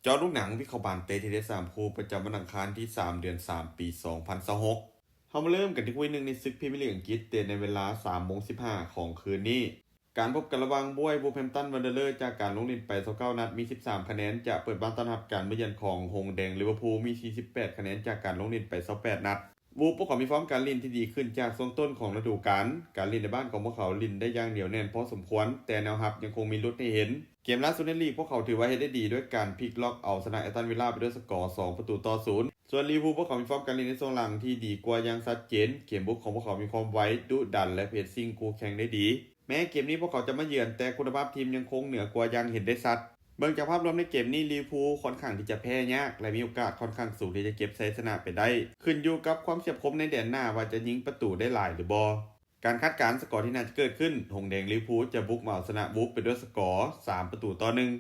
ເຈາະລູກໜັງ ວິເຄາະບານເຕະທີ່ເດັດສາມຄູ່ ປະຈຳວັນອັງຄານທີສາມ ເດືອນສາມ ປີສອງພັນຊາວຫົກ. ເຮົາມາເລີ່ມກັນທີ່ຄູ່ໜຶ່ງໃນສຶກພຣີເມຍລີກອັງກິດ ເຕະໃນເວລາສາມໂມງສິບຫ້າຂອງຄືນນີ້. ການພົບກັນລະຫວ່າງບວຍ Wolverhampton Wanderers ຈາກການລົງຫຼິ້ນໄປຊາວເກົ້ານັດ ມີສິບສາມຄະແນນ ຈະເປີດບ້ານຕ້ອນຮັບການມາຢ້ຽນຂອງຫົງແດງ Liverpool ມີສີ່ສິບແປດຄະແນນ ຈາກການລົງຫຼິ້ນໄປຊາວແປດນັດ. Wolves ພວກເຂົາມີຟອມການຫຼິ້ນທີ່ດີຂຶ້ນຈາກຊ່ວງຕົ້ນຂອງລະດູການ. ການຫຼິ້ນໃນບ້ານຂອງພວກເຂົາຫຼິ້ນໄດ້ຢ່າງໜຽວແໜ້ນພໍສົມຄວນ, ແຕ່ແນວຮັບຍັງຄົງມີຫຼຸດໃຫ້ເຫັນ. ເກມລ່າສຸດໃນລີກ ພວກເຂົາຖືວ່າເຮັດໄດ້ດີດ້ວຍການພລິກລັອກເອົາຊະນະ Aston Villa ໄປດ້ວຍສະກໍສອງປະຕູຕໍ່ສູນ. ສ່ວນ Liverpool ພວກເຂົາມີຟອມການຫຼິ້ນໃນຊ່ວງຫຼັງທີ່ດີກວ່າຢ່າງຊັດເຈນ. ເກມບຸກຂອງພວກເຂົາມີຄວາມໄວ, ດຸດັນ ແລະ pressing ຄູ່ແຂ່ງໄດ້ດີ. ແມ້ເກມນີ້ພວກເຂົາຈະມາເຢືອນ, ແຕ່ຄຸນນະພາບທີມຍັງຄົງເໜືອກວ່າຢ່າງເຫັນໄດ້ຊັດ. ເບິ່ງຈາກພາບລວມໃນເກມນີ້ Liverpool ຄ່ອນຂ້າງທີ່ຈະແພ້ຍາກ ແລະ ມີໂອກາດຄ່ອນຂ້າງສູງທີ່ຈະເກັບໄຊຊະນະໄປໄດ້, ຂຶ້ນຢູ່ກັບຄວາມແສບຄົມໃນແດນໜ້າວ່າຈະຍິງປະຕູໄດ້ຫຼາຍຫຼືບໍ່. ການຄາດການສະກໍທີ່ໜ້າຈະເກີດຂຶ້ນ, ຫົງແດງ Liverpool ຈະບຸກມາເອົາຊະນະ Wolves ໄປດ້ວຍສະກໍສາມປະຕູຕໍ່ໜຶ່ງ.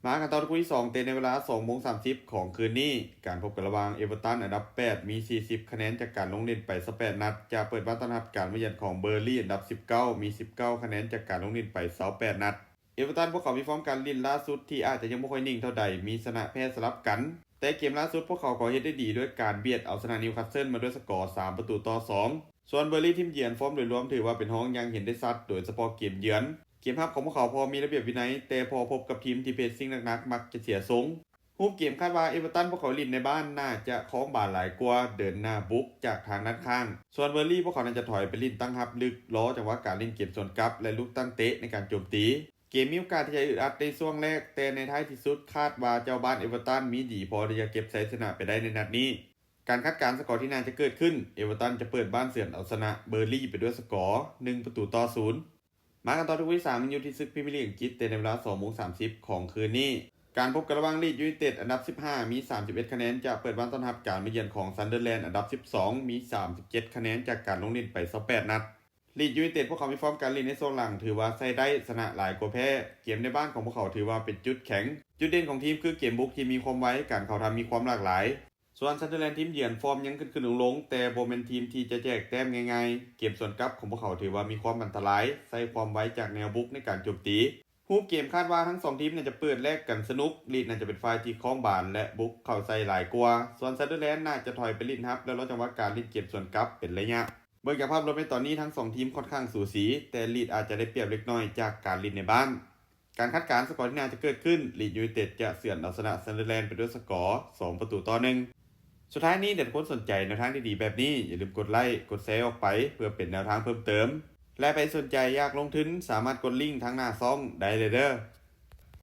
ມາກັນຕໍ່ທີ່ຄູ່ທີສອງ ເຕະໃນເວລາສອງໂມງສາມສິບຂອງຄືນນີ້. ການພົບກັນລະຫວ່າງ Everton ອັນດັບແປດ ມີສີ່ສິບຄະແນນ ຈາກການລົງຫຼິ້ນໄປຊາວແປດນັດ ຈະເປີດບ້ານຕ້ອນຮັບການມາຢ້ຽນຂອງ Burnley ອັນດັບສິບເກົ້າ ມີສິບເກົ້າຄະແນນ ຈາກການລົງຫຼິ້ນໄປຊາວແປດນັດ. Everton ພວກເຂົາມີຟອມການຫຼິ້ນລ່າສຸດທີ່ອາດຈະຍັງບໍ່ຄ່ອຍນິ່ງເທົ່າໃດ, ມີຊະນະແພ້ສະຫຼັບກັນ, ແຕ່ເກມລ່າສຸດພວກເຂົາກໍເຮັດໄດ້ດີດ້ວຍການບຽດເອົາຊະນະ Newcastle ມາດ້ວຍສະກໍສາມປະຕູຕໍ່ສອງ. ສ່ວນ Burnley ທີມເຢືອນ ຟອມໂດຍລວມຖືວ່າເປັນຮອງຢ່າງເຫັນໄດ້ຊັດ, ໂດຍສະເພາະເກມເຢືອນ. ເກມຮັບຂອງພວກເຂົາພໍມີລະບຽບວິໄນ, ແຕ່ພໍພົບກັບທີມທີ່ pressing ໜັກໆ ມັກຈະເສຍຊົງ. ຮູບເກມຄາດວ່າ Everton ພວກເຂົາຫຼິ້ນໃນບ້ານໜ້າຈະຄອງບານຫຼາຍກວ່າ, ເດີນໜ້າບຸກຈາກທາງດ້ານຂ້າງ. ສ່ວນ Burnley ພວກເຂົາໜ້າຈະຖອຍໄປຫຼິ້ນຕັ້ງຮັບເລິກ, ລໍຈັງຫວະການຫຼິ້ນເກມສວນກັບ ແລະ ລຸກຕັ້ງເຕະໃນການໂຈມຕີ. ເກມມີໂອກາດທີ່ຈະອຶດອັດໃນຊ່ວງແລກ, ແຕ່ໃນທ້າຍທີ່ສຸດຄາດວ່າເຈົ້າບ້ານ Everton ມີດີພໍທີ່ຈະເກັບໄຊຊະນະໄປໄດ້ໃນນັດນີ້. ການຄາດການສະກໍທີ່ໜ້າຈະເກີດຂຶ້ນ, Everton ຈະເປີດບ້ານເຊືອນເອົາຊະນະ Burnley ໄປດ້ວຍສະກໍໜຶ່ງປະຕູຕໍ່ສູນ. ມາກັນຕໍ່ທີ່ຄູ່ທີສາມ ແມ່ນຢູ່ທີ່ສຶກພຣີເມຍລີກອັງກິດ ເຕະໃນເວລາສອງໂມງສາມສິບຂອງຄືນນີ້. ການພົບກັນລະຫວ່າງ Leeds United ອັນດັບສິບຫ້າ ມີສາມສິບເອັດຄະແນນ ຈະເປີດບ້ານຕ້ອນຮັບການມາຢ້ຽນຂອງ Sunderland ອັນດັບສິບສອງ ມີສາມສິບເຈັດຄະແນນ ຈາກການລົງຫຼິ້ນໄປຊາວແປດນັດ. Leeds United ພວກເຂົາມີຟອມການຫຼິ້ນໃນຊ່ວງຫຼັງຖືວ່າໃຊ້ໄດ້, ຊະນະຫຼາຍກວ່າແພ້. ເກມໃນບ້ານຂອງພວກເຂົາຖືວ່າເປັນຈຸດແຂງ. ຈຸດເດັ່ນຂອງທີມຄືເກມບຸກທີ່ມີຄວາມໄວ, ການເຂົ້າທຳມີຄວາມຫຼາກຫຼາຍ. ສ່ວນ Sunderland ທີມເຢືອນ ຟອມຍັງຂຶ້ນໆລົງໆ, ແຕ່ບໍ່ແມ່ນທີມທີ່ຈະແຈກແຕ້ມງ່າຍໆ. ເກມສວນກັບຂອງພວກເຂົາຖືວ່າມີຄວາມອັນຕະລາຍ, ໃຊ້ຄວາມໄວຈາກແນວບຸກໃນການໂຈມຕີ. ຮູບເກມຄາດວ່າທັງສອງທີມໜ້າຈະເປີດແລກກັນສະໜຸກ, Leeds ໜ້າຈະເປັນຝ່າຍທີ່ຄອງບານ ແລະ ບຸກເຂົ້າໃສ່ຫຼາຍກວ່າ. ສ່ວນ Sunderland ໜ້າຈະຖອຍໄປຫຼິ້ນຮັບ ແລະ ລໍຈັງຫວະການຫຼິ້ນເກມສວນກັບເປັນໄລຍະ. ເບິ່ງຈາກພາບລວມໃນຕອນນີ້ ທັງສອງທີມຄ່ອນຂ້າງສູສີ, ແຕ່ Leeds ອາດຈະໄດ້ປຽບເລັກນ້ອຍຈາກການຫຼິ້ນໃນບ້ານ. ການຄາດການສະກໍທີ່ໜ້າຈະເກີດຂຶ້ນ, Leeds United ຈະເຊືອນເອົາຊະນະ Sunderland ໄປດ້ວຍສະກໍສອງປະຕູຕໍ່ໜຶ່ງ. ສຸດທ້າຍນີ້ ຖ້າທຸກຄົນສົນໃຈແນວທາງດີໆແບບນີ້, ຢ່າລືມກົດໄລ, ກົດແຊອອກໄປ ເພື່ອເປັນແນວທາງເພີ່ມເຕີມ. ແລະ ໃຜສົນໃຈຢາກລົງທຶນ, ສາມາດກົດລິ້ງທາງໜ້າຊ່ອງໄດ້ເລີຍເດີ້.